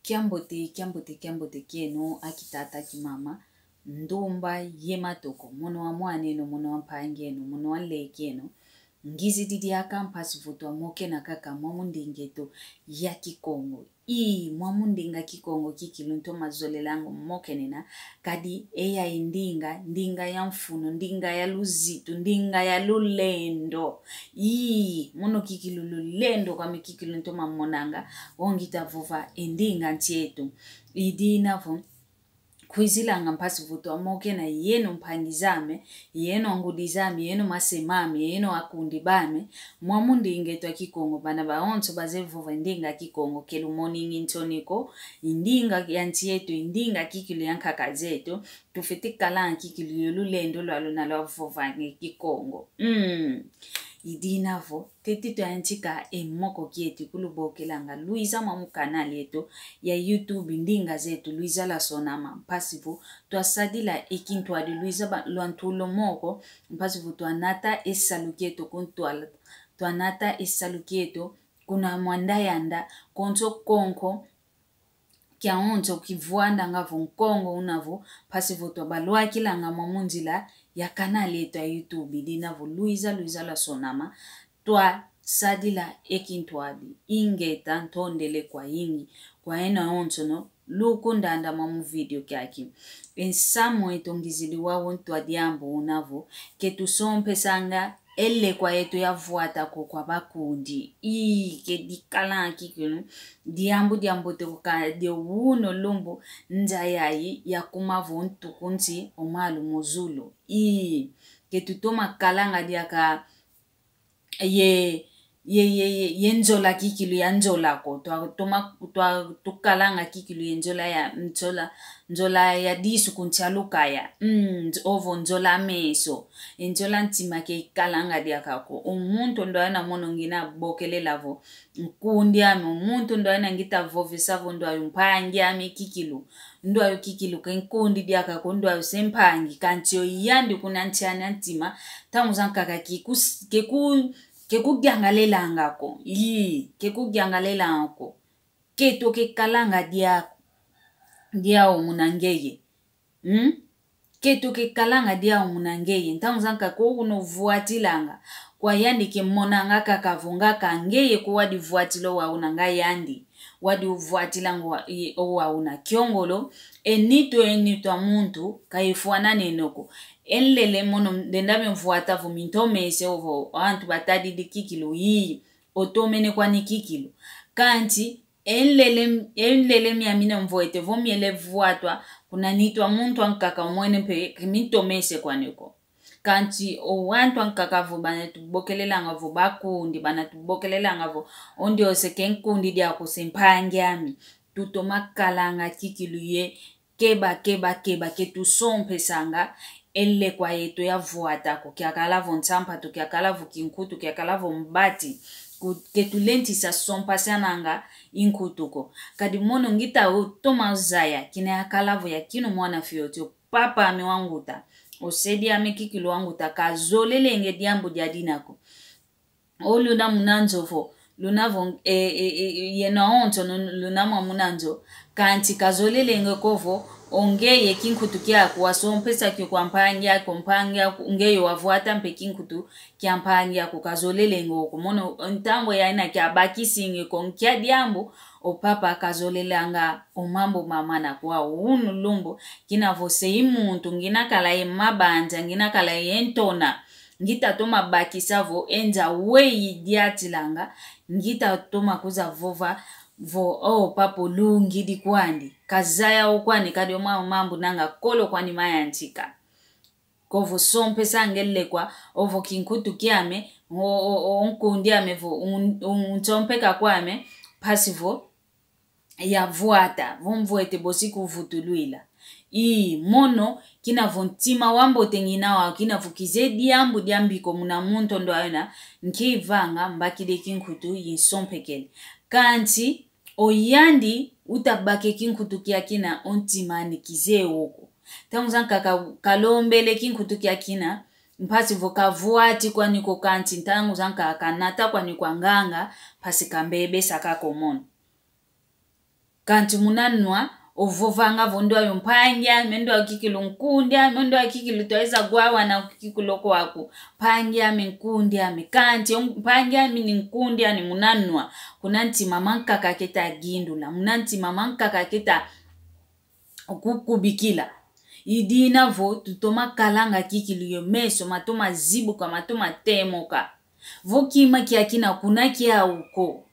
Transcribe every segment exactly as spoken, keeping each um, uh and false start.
Kiambote, kiambote, kiambote kieno, akitata, akimama, ndumba ye matoko, mono wa mwan'eno, mono wa mpangi'eno, mono wa nleki'eno. Ngizidi diaka mpasi vo twamokena kaka mwa mu nding'eto ya Kikongo. Ii, mwa mu ndinga Kikongo kikilu ntoma zolelanga mokenena, kadi eya i ndinga, ndinga ya mfunu, ndinga ya luzitu, ndinga ya lulendo. Ii, mono kikilu lulendo kwame kikilu ntoma monanga, o ngita vova e ndinga nsi eto. I dina vo, kwizilanga mpasi vo twamokena yeno mpangi zame, yeno angudi zame, yeno mase mame, yeno akundi bame, mwa mu nding'eto ya Kikongo, bana bawonso bazeye vova ndinga Kikongo, ke lumoningi nsoni ko, i ndinga ya nsi eto, i ndinga kikilu ya nkaka zeto, tufwete kalanga kikilu yo lulendo lwalu na lwa vovanga Kikongo. Mm. I dina vo, teti twayantika e moko kieto kulubokelanga lwiza mwa mu kanali eto ya YouTube, ndinga zeto lwiza lwasonama, mpasi vo twasadila e kintwadi lwiza ba-, lwa ntulo moko, mpasi vo twanata e salu kieto ku ntwala, twanata e salu kieto kuna mwanda yanda, konso konko, kiawonso kivwandanga vo Nkongo una vo, mpasi vo twabalwakilanga mwa mu nzila ya kanali eto ya YouTube, i dina vo lwiza, lwiza lwasonama, twasadila e kintwadi. Ingeta, ntondele kwayingi, kwa yeno awonsono lukundanda mwa mu video kiaki. E nsamu eto ngizidi wau ntwadi diambu una vo, ke tusompesanga e lekwa yeto ya vwata ko kwa bakundi. Ii, ke dikala kikilu diambu diambote ko, kadi o uno lumbu nza yayi yakuma vo ntuku nsi o malu mo zulu. Ii, ke tutoma kalanga diaka ye, ye, ye, ye, ye nzola kikilu ya nzola ko. Twatoma, twa, tukalanga kikilu ye nzola ya, nzola, nzola ya disu ku nsi a lukaya. Mm, nz-, ovo nzola meso. E nzola ntima ke ikalanga diaka ko. O muntu ndwayo na mono ngina bokelela vo nkundi ame. O muntu ndwayo na ngita vovesa vo ndwayo mpangi ame kikilu. Ndwayo kikilu ke nkundi diaka ko, ndwayo se mpangi. Kansi o yandi kuna nsi andi a ntima, ntangu zankaka ke kus-, ke ku-, ke kugiangalelanga ko. Ii, ke kugiangalelanga ko. Keto ke kalanga dia, diau muna ngeye. Hmm? Keto ke kalanga diau muna ngeye. Ntangu zankaka o kuna ovwatilanga, kwa yandi ke monanga kaka vo nga ka ngeye ko wadi vwatila o wau na nga yandi wadi uvwatilanga o wa-, i-, o wau na kiongolo. E nitu, e nitu a muntu ka ifwananeno ko. E nlele mono ndenda me mvwata vo mintomese ovo antu batadidi kikilu, ii, otomene kwani kikilu. Kansi e nlele, e nlele miami na mvwete vo miele vwatwa kuna nitu a muntu ankaka, omwene mpe ke mintomese kwani ko. Kansi o wantu ankaka vo bana tubokelelanga vo bakundi, bana tubokelelanga vo o ndiose ke nkundi diaku, se mpangi ami. Tutoma kalanga kikilu ye keba, keba, keba, ke tusompesanga e lekwa yeto ya vwata ko, kiakala vo nsampatu, kiakala vo kinkutu, kiakala vo mbati, ku-, ke tulentisa sompasananga i nkutu ko. Kadi mono ngita o toma zaya, kina yakala vo ya kinu mwana fioti, o papa ame wa nguta, o sedi ame kikilu wa nguta, kazolelenge diambu dia dina ko. O luna muna nzo vo, luna vo, e, e, e, yeno awonso nu-, luna mwa muna nzo, kansi kazolelenge ko vo, o ngeye kinkutu kiaku wasompesa kio kwa mpangi aku, mpangi aku, ngeye wavwata mpe kinkutu kia mpangi aku, kazolelenge ko. Mono ntangu yayina kiabakisinge ko nkia diambu, o papa kazolelanga o mambu mamana kwa unu lumbu, kina vo se i muntu, ngina kala ye mabanza, ngina kala ye ntona. Ngita toma bakisa vo e nza weyi diatilanga, ngita toma kuza vova vo, o papa olungidi kwandi. Kazaya o kwani kadi o ma-, mambu nanga kolo kwani mayantika. Ko vo sompesanga e lekwa, ovo kinkutu kiame, o, o, o nkundi ame vo un-, un-, unsompeka kwame, mpasi vo yavwata, vo mvwete bosi kuvutulwila. Ii, mono, kina vo ntima wambote ngina wau, kina vo kizeye diambu diambi ko muna muntu ndwayo na, nkivanga, mbakidi e kinkutu, yinsompekele. Kansi, o yandi, utabaka e kinkutu kiakina, o ntima ani kizeye wo ko. Ntangu zankaka kalombele kinkutu kiakina, mpasi vo kavwati kwani ko kansi, ntangu zankaka kanata kwani kwa nganga, mpasi kambebesa kaka o mono. Kanti muna nwa, ovovanga vo ndwayo mpangi ame, ndwayo kikilu nkundi ame, ndwayo kikilu twaiza gwawana kikilu kwaku. Mpangi ame, nkundi ame. Kanti mpangi ame ni nkundi ame muna nwa. Kuna ntima mankaka keta gindula. Muna ntima mankaka keta kukubikila. I dina vo tutoma kalanga kikilu yo meso matoma zibuka, matoma temoka. Vo kima kiakina kuna kiau ko.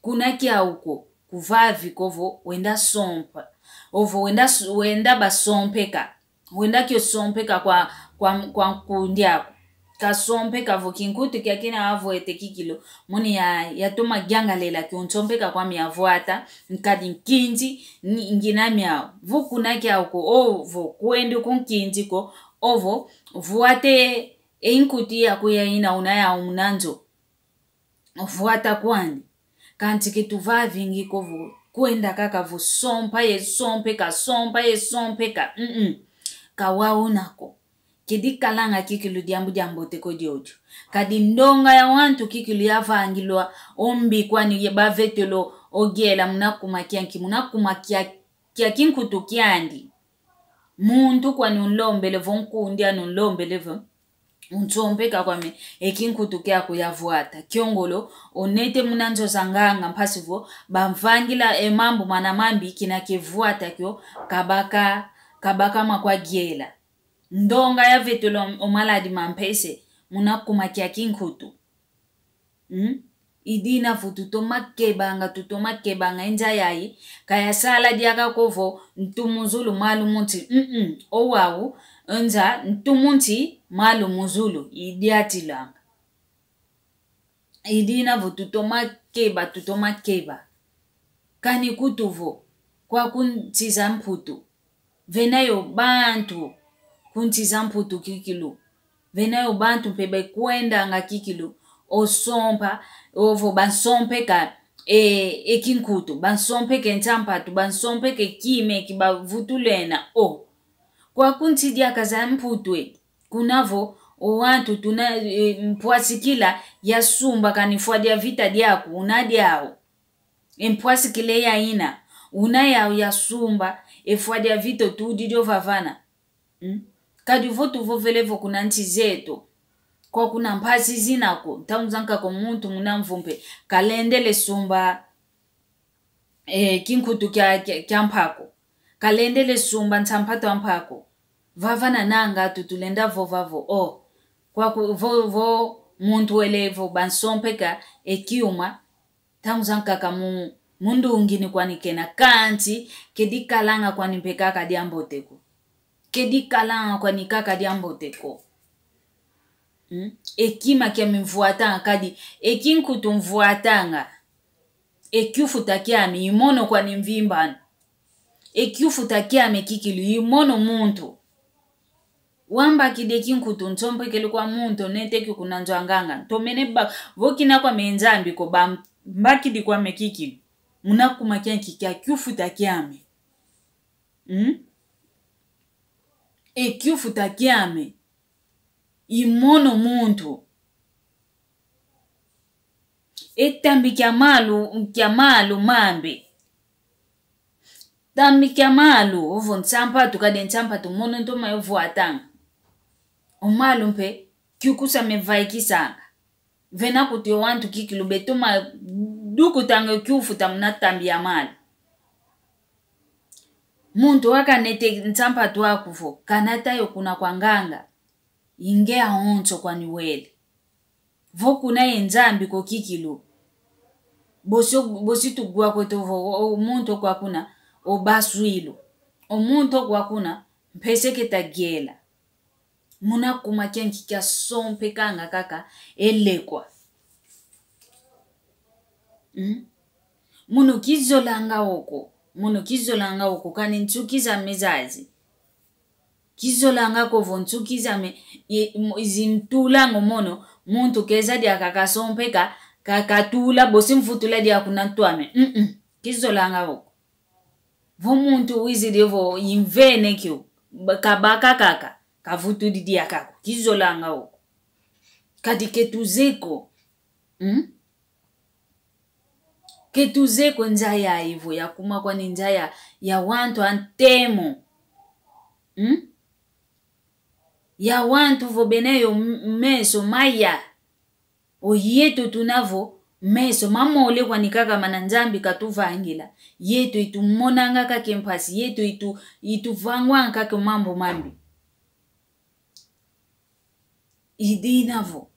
Kuna kiau ko, kuvavi ko vo wenda sompa. Ovo wenda s-, wenda basompeka. Wenda kio sompeka kwa, kwa, kwa nkundi aku. Kasompeka vo kinkutu kiakina avwete kikilu. Moni ya, yatoma yangalela kio nsompeka kwame yavwata. Nkadi nkinzi, ni, ngina miau. Vo kuna kiau ko, ovo kwende ku nkinzi ko. Ovo, vwate, e nkutu yaku yaina una yau muna nzo. Vwata kwandi. Kanti ke tuvavingi ko vo, kwenda kaka vo sompa ye sompeka, sompa ye sompeka. Mm-mm. Ka wau una ko. Kedi kalanga kikilu diambu diambote ko diodio. Kadi ndonga ya wantu kikilu yavangilwa o mbi kwani ye bavetelo o giela muna kuma kianki, muna kuma kia, kia kinkutu kiandi. Muntu kwani unlombele vo, nkundi anu unlombele vo, unsompeka kwame e kinkutu kiaku yavwata. Kiongolo, onete muna nzo za nganga mpasi vo bamvangila e mambu mana mambi kina kevwata kio kabaka, kabaka makwa giela. Ndonga yavetelo o maladi mampese muna kuma kia kinkutu. Mm? I dina vo tutoma kebanga, tutoma kebanga e nza yayi, ka yasala diaka ko vo ntu mu zulu malu mu nsi. Mm-mm. O wau, e nza ntu mu nsi malu mu zulu, i diatilanga. I dina vo tutoma keba, tutoma keba. Kani kutu vo, kwaku nsi za Mputu. Vena yo bantu ku nsi za Mputu kikilu. Vena yo bantu mpe bekwendanga kikilu. Osompa, ovo bansompeka, e, e kinkutu, bansompeka e nsampatu, bansompeka e kima eki bavutulena, o. Kwaku nsi diaka za Mputu e, kuna vo, o wantu tuna, e, mpwasikila yasumba kani fwa dia vita diaku, una diau. E mpwasikila yaina, una yau yasumba, e fwa dia vita otudidi ovavana. Mm? Kadi vo tuvovele vo kuna nsi zeto. Kwa kuna mpasi zina ko, ntangu zankaka o muntu muna mvu mpe, kalendele sumba, e, kinkutu kia, kia, kia mpa ko. Kalendele sumba nsampatu a mpa ko. Vavana nanga tu tulenda vova vo, o. Kwaku vo, vo muntu wele vo bansompeka, e kiuma, ntangu zankaka mu, mu ndungi ni kwani kena kanti, kedi kalanga kwani mpe kaka diambote ko. Kedi kalanga kwani kaka diambote ko. Mm? E kima kiame mvwatanga, kadi e kinkutu mvwatanga. E kiufuta kiame, i mono kwani mvimbano. E kiufuta kiame kikilu, i mono muntu. Wambakidi e kinkutu nsompekele kwa muntu, nete kio kuna nzo a nganga. Ntomene ba, vo kina kwame Nzambi ko bambakidi kwame kikilu. Muna kuma kianki kia kiufuta kiame. Mm? E kiufuta kiame. I mono muntu. E tambi kia malu, kia malu mambe. Tambi kia malu, ovo nsampatu, kadi nsampatu, mono ntoma yo vwatanga. O malu mpe, kiukusa me vaikisanga. Vena kuti o wantu kikilu betoma dukutanga kiufuta muna tambi ya malu. Muntu wakanete nsampatu aku vo, kanata yo kuna kwa nganga. Inge awonso kwani wele. Vo kuna ye Nzambi ko kikilu. Bosi, bosi tugwa kweto vo, o, o muntu kwa kuna, o baswilu. O muntu kwa kuna, mpese keta giela. Muna kuma kianki kia sompekanga kaka, e lekwa. Mm? Munu kizolanga oko. Munu kizolanga oko, kani nsuki zame zazi. Kizolanga ko vo nsuki zame, i, m-, zintulanga o mono, muntu keza diaka kasompeka, ka, katula, bosi mvutula diaka kuna ntu ame. Mm-mm. Kizolanga oko. Vo muntu wizidi vo imvene kio, ba-, kabaka kaka, kavutudi diaka ko. Kizolanga oko. Kadi ke tuzeye ko. Mm? Ke tuzeye ko nza yayi vo yakuma kwani nza ya, ya wantu a ntemo. Hmm? Ya wantu vo bena yo m-, meso maya. O yeto tuna vo meso mamole kwani kaka mana Nzambi katuvangila. Yeto itumonanga kaka e mpasi, yeto itu-, ituvangwanga kaka mambu mambi. I dina vo,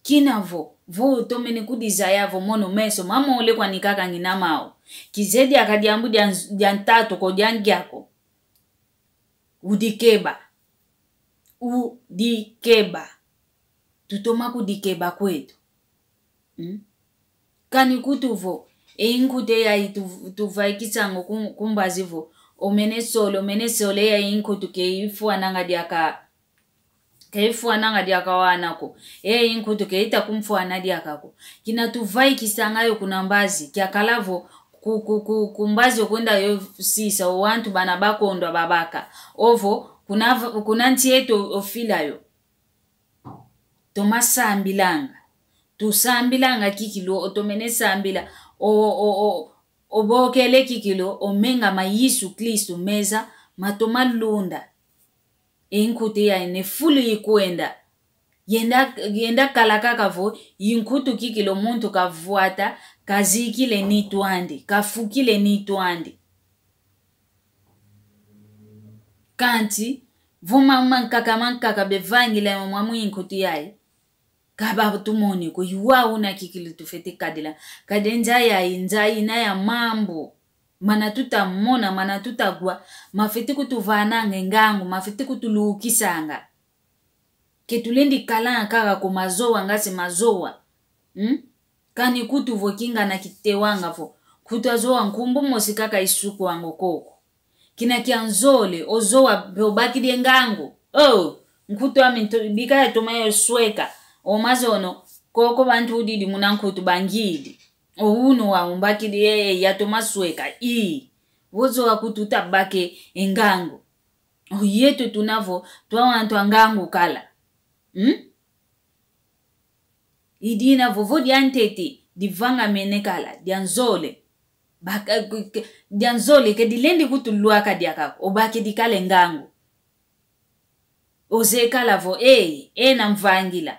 kina vo, vo utomene kudizaya vo mono meso mamole kwani kaka ngina mau. Kizeye diaka diambu dia nz-, dia ntatu ko dia ngia ko. Udikeba. Udikeba. Tutoma kudikeba kweto. Hmm? Kani nkutu vo, e nkutu yayi tu-, tuvaikisanga ku-, ku mbazi vo, omene sole, omene sole, e yayi nkutu ke ifwananga diaka, ke ifwananga diaka wana ko. E yayi nkutu ke ita kumfwana diaka ko. Kina tuvaikisanga yo kuna mbazi, kiakala vo, ku-, ku-, ku-, ku mbazi okwenda yo sisa, o wantu bana bakondwa babaka. Ovo, kuna v-, kuna nsi eto ofila yo. Toma sambilanga. Tusambilanga kikilu, otomene sambila. O, o, o, obokele kikilu, o menga ma Yesu Kristu meza, matoma lunda. E nkutu yayi ne fulu ikwenda. Yenda, yenda kala kaka vo, i nkutu kikilu muntu kavwata, kazikile nitu andi, kafukile nitu andi. Kansi, vo ma-, mankaka, mankaka bevangila yo mwa mu i nkutu yayi. Ka batumoni ko, i wau una kikilu tufeti kadila. Kadi e nza yayi, nza ina ya mambu. Mana tuta mona, mana tuta wa, mafeti kutuvananga e ngangu, mafeti kutulukisanga. Ke tulendi kalanga kaka ko mazowa, nga se mazowa. Hmm? Kani nkutu vo kingana kitewanga vo, nkutu azowa nkumbu mosi kaka isukwanga koko. Kina kia nzole, ozowa mpe obakidi e ngangu. Oh, nkutu ame nto-, bika yatoma yo sweka. O mazono, koko bantu udidi muna nkutu bangidi. O unu wau mbakidi, eh, yatoma sweka. Ii. Vo ozowa nkutu uta bake e ngangu. O yeto tuna vo, twa wantu a ngangu kala. Hmm? I dina vo, vo diantete, divangamene kala, dia nzole. Baka, k-, k-, dia nzole ke dilendi kutulwaka diaka, obakidi kala e ngangu. Ozeye kala vo, eh, ena mvangila.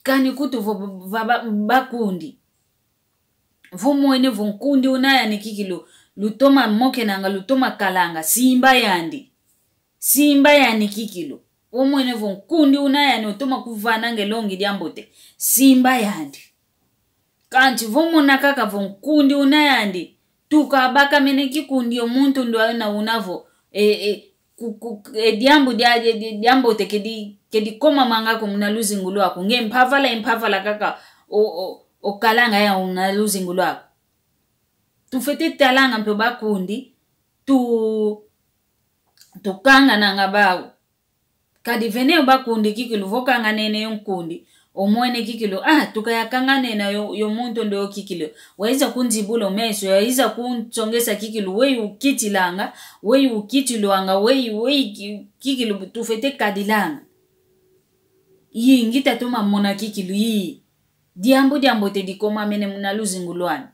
Kani nkutu vo ba, ba, ba, bakundi. Vo mwene vo nkundi una yani kikilu, lutoma mokenanga, lutoma kalanga, simba yandi. Simba yani kikilu. Vo mwene vo nkundi una yani otoma kuvananga e longi diambote. Simba yandi. Kansi vo mona kaka vo nkundi una yani, tuka bakamene kikundi o muntu ndwa una una vo, e, e, ku, ku, e diambu dia, dia, dia, diambote ke di, ke dikomamanga ko muna luzingu lwaku. Nge mpavala, e mpavala kaka, o, o, okalanga yau muna luzingu lwaku. Tufeti talanga mpe bakundi, tu, tukangananga bau. Kadi vene yo bakundi kikilu, vo kanganene yo nkundi, omwene kikilu, ah, tuka yakanganena yo, yo muntu ndo yo kikilu. Waiza kunzibula o meso, waiza kunsongesa kikilu, weyi ukitilanga, weyi ukitilwanga, weyi, weyi ki-, kikilu, tufeti kadilanga. Ii, ngita toma mona kikilu, ii. Diambu diambote dikomamene muna luzingu lwani.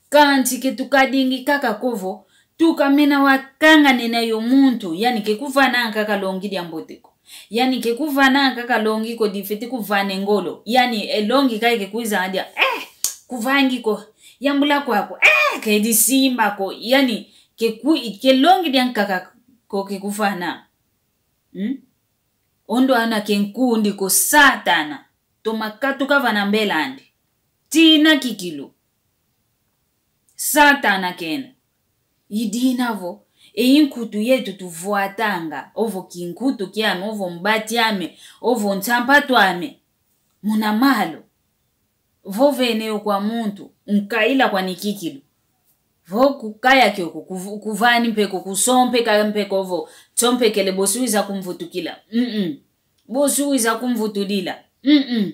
Kansi ke tukadingi kaka ko vo, tukamena wakanganena yo muntu, yani ke kuvananga kaka longi diambote ko. Yani ke kuvananga kaka longi ko difeti kuvana e ngolo. Yani e longi kaka ke kwizanga dia, eh, kuvangi ko, yambula kwaku, eh, ke disimba ko. Yani ke ku-, ke longi diankaka ko ke kuvana. Hmm? O ndwa una ke nkundi ko Satana. Toma katuka vana mbel'andi. Tina kikilu. Satana kena. I dina vo, e nkutu yetu tuvwatanga, ovo kinkutu kiame, ovo mbati ame, ovo nsampatu ame. Muna malu. Vo vene yo kwa muntu, unkaila kwani kikilu. Vo kukaya kioko, kuv-, kuvani mpe ko, kusompeka mpe ko vo, sompekele bosi wiza kumvutukila. Mm-mm. Bosi wiza kumvutulila. Mm-mm.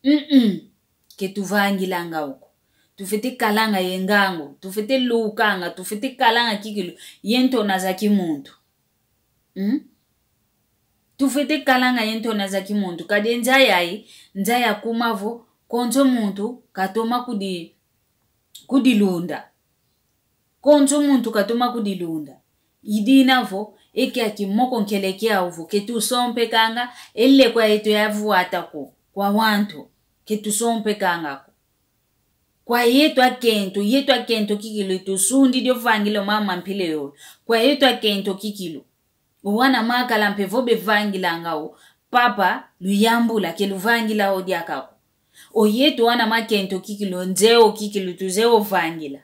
Mm-mm. Ke tuvangilanga uko. Tufeti kalanga ye ngangu, tufeti lukanga, tufeti kalanga kikilu, ye ntona za kimuntu. Mm? Tufwete kalanga ye ntona za kimuntu, kadi e nza yayi, nza ya kuma vo, Konso muntu katoma kudi-, kudilunda. Konso muntu katoma kudilunda. I dina vo, e kiaki moko nkele kiau vo, ke tusompekanga, e lekwa yeto yavwata ko, kwa wantu, ke tusompekanga ko. Kwa yeto akento, yeto akento kikilu tusundidi ovangila o mama mpila yoyo. Kwa yeto akento kikilu. O wana makala mpe vo bevangilanga o, papa, luyambula, ke luvangila o diaka ko. O yeto wana makento kikilu, nzeye o kikilu, tuzeye ovangila.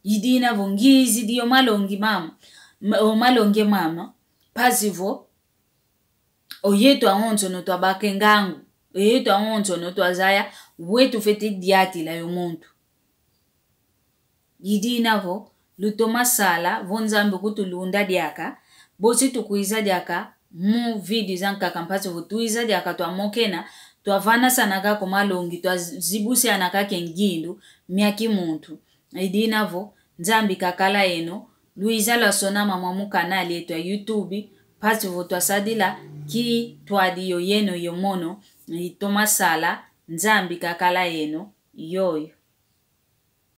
I dina vo ngizidi o malongi mama, ma-, o malongi mama, mpasi vo, o yeto awonsono twabaka e ngangu, o yeto awonsono twazaya, we tufeti diatila yo muntu. I dina vo, lutoma sala, vo Nzambi kutulunda diaka, bosi tukwiza diaka, mu vídeo zankaka mpasi vo twiza diaka twamokena, twavanasanaka ko malongi, twazibusianaka ke ngindu, mia kimuntu. I dina vo, Nzambi kakala yeno, lwiza lwasonama mwa mu canal yeto ya YouTube, mpasi vo twasadila, kintwadi yo yeno yo mono, itoma sala, Nzambi kakala yeno, yoyo.